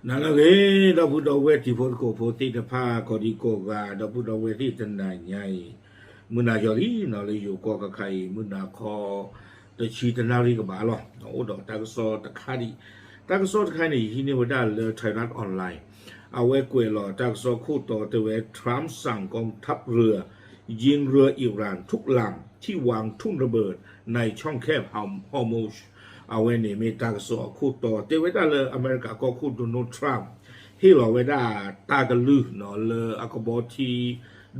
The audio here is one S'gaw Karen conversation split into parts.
နၤလၢအဂ့ၤ ဒီပုၢ်ဒီဝဲၢ်တံၤဖိသကိးဖိသ့ၣ်တဖၣ် ကိးဒံကိးဂၤ ဒီပုၢ်ဒီဝဲၢ်သ့ၣ်တနၤညါအံၤ မုၢ်နၤယီၤလံနီၤ လၢယိၤကီၢ်ခါခါအံၤ မုၢ်နၤခီ တဆံတနၣ်ရံၣ်ကဘၣ်လီၤ. အိၣ်ဒီးတၢ်ကစီၣ်တခါဒံး တၢ်ကစီၣ်တခါန့ၣ် ယဟံးန့ၢ်ဝဲဒၣ်လၢ Thairath Online အဝဲကွဲးလီၤတၢ်ကစီၣ်ခိၣ်တီတဲဝဲ Trump สั่งกองทัพเรือ ยิงเรืออิหร่านทุกลำที่วางทุ่นระเบิดในช่องแคบฮอร์มุซ အဝဲန့ၣ်မ့ၢ်တၢ်ကစီၣ်အခိၣ်တီ တဲဝဲဒၣ်လၢအမဲရကၤကီၢ်ခိၣ် Donald Trump ဟ့ၣ်လီၤဝဲဒၣ်တၢ်ကလုၢ်နီၤ လၢအကဘီထံ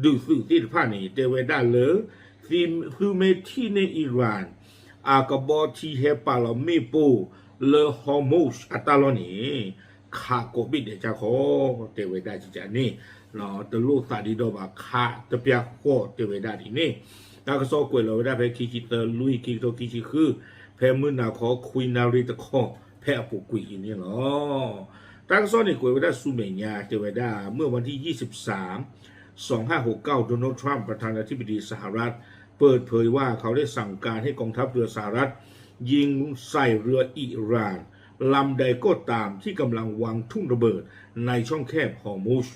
ဒုးသုးသ့ၣ်တဖၣ်န့ၣ် တဲဝဲဒၣ်လၢ သုမ့ၢ်ထံၣ်န့ၢ် Iran အကဘီထံဟဲပာ်လီၤမ့ၣ်ပိၢ်လၢ Hormuz အတၢ်လီၢ်န့ၣ် ခးကိးဘ့ၣ်ဒဲးကၢ်ခီ တဲဝဲဒၣ်ကကန့ၣ် တလိၣ်သးဒ့ဒီဘၣ် ခးတပျၢ်ဃီ တဲဝဲဒၣ်ဒ်န့ၣ် တၢ်ကစီၣ်ကွဲးလီၤဝဲဒၣ်ဖဲခံဆံသၢလွံၢ် ခံကထိခံဆံဃု ဖဲမုၢ်နၤခီခွံနၣ်ရံၣ်တခီ ဖဲအပူၤကွံာ်အံၤန့ၣ်လီၤ. တၢ်ကစီၣ်န့ၣ်ကွဲးဝဲဒၣ်ဆူမဲာ်ညါ တဲဝဲဒၣ် เมื่อวันที่ยี่สิบสาม สองห้าหกเก้า โดนัลด์ ทรัมป์ ประธานาธิบดีสหรัฐ เปิดเผยว่าเขาได้สั่งการให้กองทัพเรือสหรัฐยิงใส่เรืออิหร่านลำใดก็ตามที่กำลังวางทุ่นระเบิดในช่องแคบฮอร์มุซ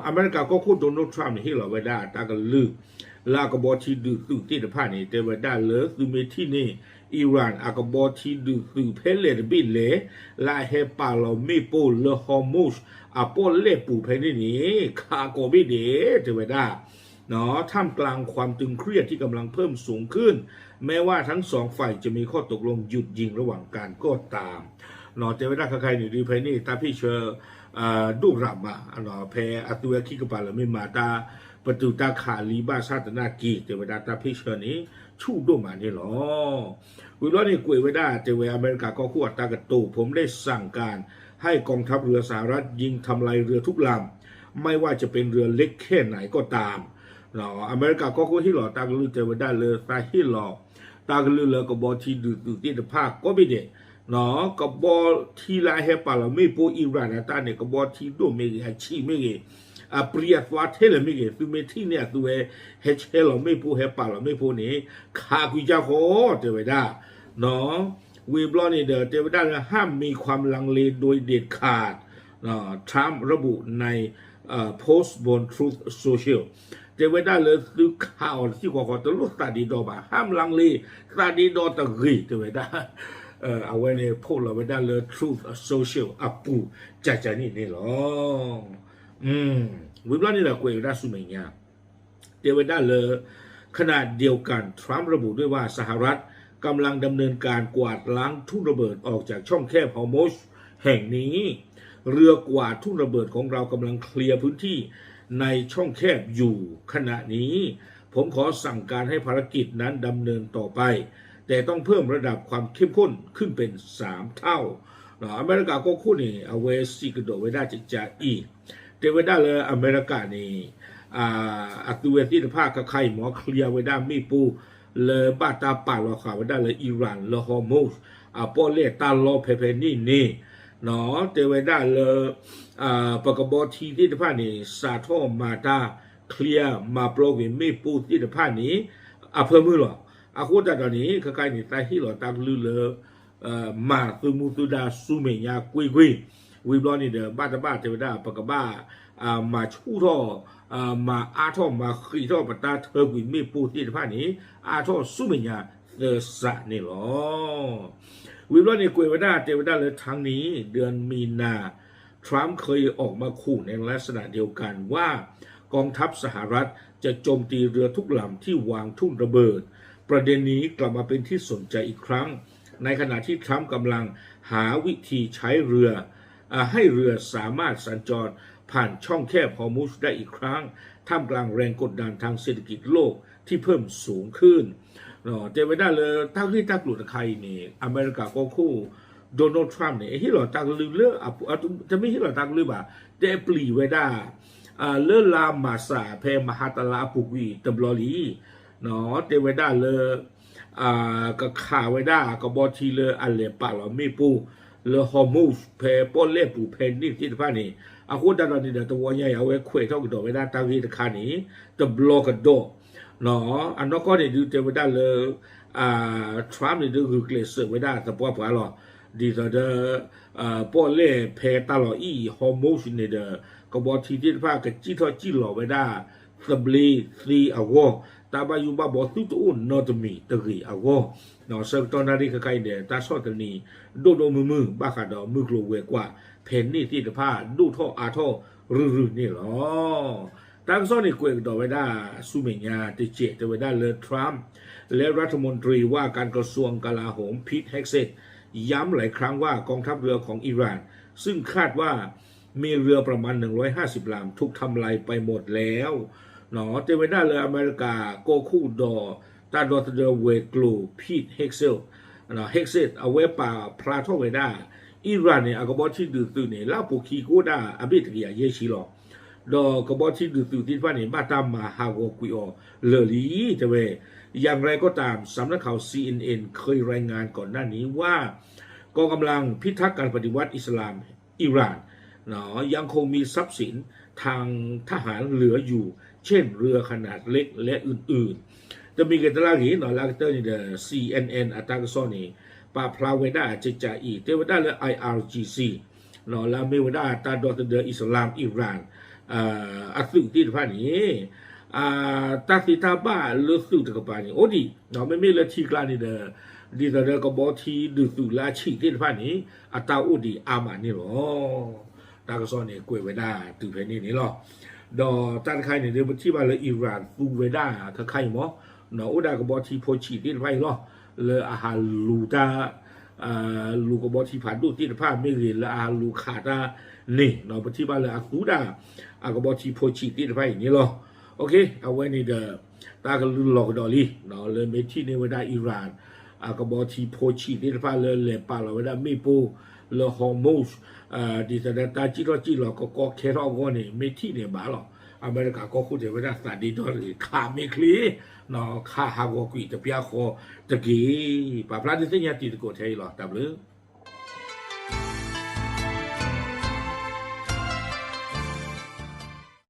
အမဲရကၤကီၢ်ခိၣ် Donald Trump န့ၣ် ဟ့ၣ်လီၤဝဲဒၣ်တၢ်ကလုၢ် လၢအကဘီထံဒုးသုးသ့ၣ်တဖၣ်န့ၣ် တဲဝဲဒၣ်လၢသုမ့ၢ်ထံၣ်န့ၢ် Iran အကဘီထံဒုးသုးဖဲလဲၣ်တဘ့ၣ်လဲၣ် လၢအဟဲပာ်လီၤမ့ၣ်ပိၢ်လၢ Hormuz အပီၣ်လဲၣ်ပူၤဖဲန့ၣ်န့ၣ် ခးကိးဘ့ၣ်ဒဲး တဲဝဲဒၣ် ท่ามกลางความตึงเครียดที่กำลังเพิ่มสูงขึ้น แม้ว่าทั้งสองฝ่ายจะมีข้อตกลงหยุดยิงระหว่างกันก็ตาม တဲဝဲဒၣ်ခါခါအံၤန့ၣ်ဒုး ဖဲန့ၣ်တၢ်ဖ့ၣ်ဆၢ ဒိၣ်ရၣ်မး ဖဲအသုဝဲခံကပၤလၢမ့ၢ်မၤတၢ် ပတုာ်တၢ်ခးလံဘၣ်ဆၣ်သနာ်က့ တဲဝဲဒၣ်တၢ်ဖ့ၣ်ဆၢန့ၣ် ဆူၣ်ဒိၣ်မးန့ၣ်လီၤ. ဝံၤဘျီန့ၣ်ကွဲးဝဲဒၣ် တဲဝဲအမဲရကၤကီၢ်ခိၣ်အတၢ်ကတိၤ ผมได้สั่งการให้กองทัพเรือสหรัฐยิงทำลายเรือทุกลำ ไม่ว่าจะเป็นเรือเล็กแค่ไหนก็ตาม အမဲရကၤကီၢ်ခိၣ်ဟ့ၣ်လီၤတၢ်ကလုၢ်တဲဝဲဒၣ်လၢ သးဟ့ၣ်လီၤ တၢ်ကလုၢ်လၢကဘီထံဒုးသုးသ့ၣ်တဖၣ်ကိးဘ့ၣ်ဒဲး ကဘီထံလၢအဟဲပာ်လီၤမ့ၣ်ပိၢ် Iran အတၢ်န့ၣ် ကဘီထံဒိၣ်မ့ၢ်ဂ့ၤ အဆံးမ့ၢ်ဂ့ၤ အပြံအသွါထဲလဲၣ်မ့ၢ်ဂ့ၤ သုမ့ၢ်ထံၣ်န့ၢ်အသုဝဲ ဟဲဆဲးလီၤမ့ၣ်ပိၢ် ဟဲပာ်လီၤမ့ၣ်ပိၢ်န့ၣ် ခးကွံာ်ကၢ်ဃီ တဲဝဲဒၣ် ဝံၤဘျီန့ၣ်ဒီး တဲဝဲဒၣ်လၢ ห้ามมีความลังเลโดยเด็ดขาด Trump ระบุใน post บน Truth Social တဲဝဲဒၣ်လၢသုခးအီၤတထံၣ်ဃီဃီ တလိၣ်သးဒ့ဒီဘၣ် ห้ามลังเล သးဒ့ဒီတဂ့ၤ တဲဝဲဒၣ် အဝဲန့ၣ် post လီၤဝဲဒၣ်လၢ Truth Social အပူၤ ကကန့ၣ်န့ၣ်လီၤ. ဝံၤဘျီန့ၣ်ဒီးကွဲးဝဲဒၣ်ဆူမဲာ်ညါ တဲဝဲဒၣ်လၢ ขณะเดียวกัน ทรัมป์ระบุด้วยว่าสหรัฐกำลังดำเนินการกวาดล้างทุ่นระเบิดออกจากช่องแคบฮอร์มุซแห่งนี้ เรือกวาดทุ่นระเบิดของเรากำลังเคลียร์พื้นที่ในช่องแคบอยู่ขณะนี้ ผมขอสั่งการให้ภารกิจนั้นดำเนินต่อไป แต่ต้องเพิ่มระดับความเข้มข้นขึ้นเป็นสามเท่า အမဲရကၤကီၢ်ခိၣ်န့ၣ် အဝဲစံးကဒီးဝဲဒၣ်ကကအံၤ တဲဝဲဒၣ်လၢအမဲရကၤန့ၣ် အသုဝဲသ့ၣ်တဖၣ်ခါခါအံၤ မ် clear ဝဲဒၣ်မ့ၣ်ပိၢ် လၢဘၣ်တၢ်ပာ်လီၤဃာ်ဝဲဒၣ်လၢ Iran လၢ Hormuz အပီၣ်လဲၣ်တၢ်လီၢ်ဖဲဖဲန့ၣ်န့ၣ် တဲဝဲဒၣ်လၢ ပကဘီထံသ့ၣ်တဖၣ်န့ၣ် စးထီၣ်မၤတၢ် clear မၤပျီကွံာ်မ့ၣ်ပိၢ်သ့ၣ်တဖၣ်န့ၣ် အဖၢမုၢ်လီၤ. အဃိသတးဒီးန့ၣ် ခါခါအံၤန့ၣ် သးဟ့ၣ်လီၤတၢ်ကလုၢ်လၢ မၤသုမူသုဒါဆူမဲာ်ညါကွ့ၢ်ကွ့ၢ် ဝံၤဘျီန့ၣ်ဒီး ဘၣ်တဘၣ်တဲဝဲဒၣ် ပကဘၣ် မၤဆူၣ်ထီၣ် မၤအါထီၣ်မၤဃံးထီၣ်ပတၢ်ထၢကွံာ်မ့ၣ်ပိၢ်သ့ၣ်တဖၣ်န့ၣ် အါထီၣ်ဆူမဲာ်ညါသၢစးန့ၣ်လီၤ. ဝံၤဘျီန့ၣ်ကွဲးဝဲဒၣ်တဲဝဲဒၣ်လၢ ทั้งนี้ เดือนมีนา ทรัมป์เคยออกมาขู่ในลักษณะเดียวกันว่ากองทัพสหรัฐจะโจมตีเรือทุกลำที่วางทุ่นระเบิด ประเด็นนี้กลับมาเป็นที่สนใจอีกครั้ง ในขณะที่ทรัมป์กำลังหาวิธีใช้เรือ อ่าให้เรือสามารถสัญจรผ่านช่องแคบฮอร์มุซได้อีกครั้ง ท่ามกลางแรงกดดันทางเศรษฐกิจโลกที่เพิ่มสูงขึ้น တဲဝဲဒၣ်လၢတၢ်ဂ့ၢ်တၢ်ကျိၤတခါအံၤန့ၣ် အမဲရကၤကီၢ်ခိၣ် Donald Trump န့ၣ် ဟ့ၣ်လီၤတၢ်ကလုၢ်လၢ တမ့ၢ်ဟ့ၣ်လီၤတၢ်ကလုၢ်ဘၣ် တဲပျံၤဝဲဒၣ် လၢလါမၢ်ၡး ဖဲမဟါတလါအပူၤကွံာ်တဘျီလံ တဲဝဲဒၣ်လၢ ကခးဝဲဒၣ်ကဘီထံလၢအလဲၤပာ်လီၤမ့ၣ်ပိၢ်လၢ Hormuz ဖဲပီၣ်လဲၣ်ပူၤဖဲန့ၣ်သ့ၣ်တဖၣ်န့ၣ် အဃိသတးဒီးန့ၣ်ဒီး တဝီညါအံၤ အဝဲခွဲးထီၣ်ကဒီးဝဲဒၣ်တၢ်ဂ့ၢ်တခါန့ၣ် တဘျီကဒီး အနီၢ်ကီၢ်န့ၣ်ဒုးတဲဝဲဒၣ်လၢ Trump န့ၣ်ဒုးဂုာ်ကျဲးစၢးဝဲဒၣ်သပှၢ်ပှၢ်လီၤ ဒ်သိးဒီး ပီၣ်လဲၣ်ဖဲတၢ်လီၢ်အံၤ Hormuz န့ၣ်ဒီး ကဘီထံသ့ၣ်တဖၣ်ကစံၣ်ထီၣ်စံၣ်လီၤဝဲဒၣ် သဘျ့သ့အဂီၢ်, တၢ်ဘၣ်ယိၣ်ဘၣ်ဘီသုတအိၣ်နီတမံၤတဂ့ၤအဂီၢ်, ဆၢကတီၢ်နၣ်ရံၣ်ခဲခါအံၤဒီး တၢ်ဆီၣ်သနံးဒိၣ်ဒိၣ်မုၢ်မုၢ် ဘၣ်ဃးဒီးမုၢ်ကျိၤဝဲၤကွာ် ဖဲန့ၣ်သ့ၣ်တဖၣ်ဒိၣ်ထီၣ်အါထီၣ်ရုၢ်ရုၢ်န့ၣ်လီၤ. တၢ်ကစီၣ်န့ၣ်ကွဲးကဒီးဝဲဒၣ်ဆူမဲာ်ညါတစဲး တဲဝဲဒၣ်လၢ Trump และรัฐมนตรีว่าการกระทรวงกลาโหม Pete Hegseth ย้ำหลายครั้งว่ากองทัพเรือของอิหร่านซึ่งคาดว่ามีเรือประมาณหนึ่งร้อยห้าสิบลำถูกทำลายไปหมดแล้ว တဲဝဲဒၣ်လၢအမဲရကၤ ကီၢ်ခိၣ်ဒီးတၢ်ဒီသဒၢဝဲၤကျိၤ Pete Hegseth, Hegseth အဝဲပာ်ဖျါထီၣ်ဝဲဒၣ် အံရၣ်န့ၣ် အကဘီထံဒုးသုးန့ၣ် လၢအပူၤခံကအိၣ်ဒၣ်အဘ့ၣ်တကယၤယဲၢ်ဆံလီၤ. ဒီးကဘီထံဒုးသုးသ့ၣ်တဖၣ်န့ၣ် ဘၣ်တၢ်မၤဟးဂီၤကွံာ်အီၤလၢာ်လံ တဲဝဲ. อย่างไรก็ตาม สำนักข่าว ซีเอ็นเอ็น เคยรายงานก่อนหน้านี้ว่า กองกำลังพิทักษ์การปฏิวัติอิสลามอิหร่าน ยังคงมีทรัพย์สินทางทหารเหลืออยู่ เช่น เรือขนาดเล็ก และอื่นๆ တမံၤဂ့ၤတလၢ်ဂ့ၤနီၤ လၢအကတၢၢ်န့ၣ်ဒီး စီအ့ၣ်အ့ၣ်အတၢ်ကစီၣ်န့ၣ် ပာ်ဖျါဝဲဒၣ်ကကးအံၤ တဲဝဲဒၣ်လၢ အိၣ်အါၣ်ကၠံၣ်စံၣ် လၢအမ့ၢ်ဝဲဒၣ်တၢ်ဒီသဒၢအံၣ်စလၢမ်အံရၣ် အသုးသ့ၣ်တဖၣ်န့ၣ် တၢ်သ့တၢ်ဘၣ်လၢသုးတကပၤန့ၣ် အိၣ်ဒံး မ့မ့ၢ်လၢထံကျါန့ၣ်ဒီး ဒ်သိးဒီးကဘီထံဒုးသုးလၢအဆံးသ့ၣ်တဖၣ်န့ၣ် အတၢ်အိၣ်ဒံးအါမးန့ၣ်လီၤ. တၢ်ကစီၣ်န့ၣ်ကွဲးဝဲဒၣ်တုၤဖဲန့ၣ်န့ၣ်လီၤ. ဒီးတၢ်တခါအံၤန့ၣ်ဒီး ပထံၣ်ဘၣ်လၢအံရၣ်သူဝဲဒၣ်ခါခါအံၤမး အိၣ်ဒၣ်ကဘီထံဖိဆံးသ့ၣ်တဖၣ်အံၤလီၤ. လၢအဟးလူၤတၢ် လူၤကဘီထံဖးဒိၣ်သ့ၣ်တဖၣ်မ့ၢ်ဂ့ၤ လၢအဟးလူၤခးတၢ်န့ၣ် ပထံၣ်ဘၣ်လၢအသူဒၣ် အကဘီထံဖိဆံးသ့ၣ်တဖၣ်အံၤန့ၣ်လီၤ. အဝဲန့ၣ်ဒီး တၢ်ကလုၢ်လီၤကဒီးလံ လၢမ့ၢ်ထံၣ်န့ၢ်ဝဲဒၣ်အံရၣ် အကဘီထံဖိဆံးသ့ၣ်တဖၣ်လၢလဲၤပာ်လီၤဝဲဒၣ်မ့ၣ်ပိၢ်လၢ Hormuz ဒ်သိးဒီးတၢ်စံၣ်ထီၣ်စံၣ်လီၤကကီခဲထီၣ်အဂီၢ်န့ၣ် မ့ၢ်ထံၣ်န့ၣ်ဘၣ်လီၤ. အမဲရကၤကီၢ်ခိၣ်တဲဝဲဒၣ်သးဒ့ဒီတဂ့ၤ ခးမ့ၢ်ချ့ ခးဟးဂီၤကွံာ်တပျၢ်ဃီတက့ၢ်. ပာ်ဖျါဒုးသ့ၣ်ညါတံၤသကိးထဲအံၤလီၤ. တၢ်ဘျုး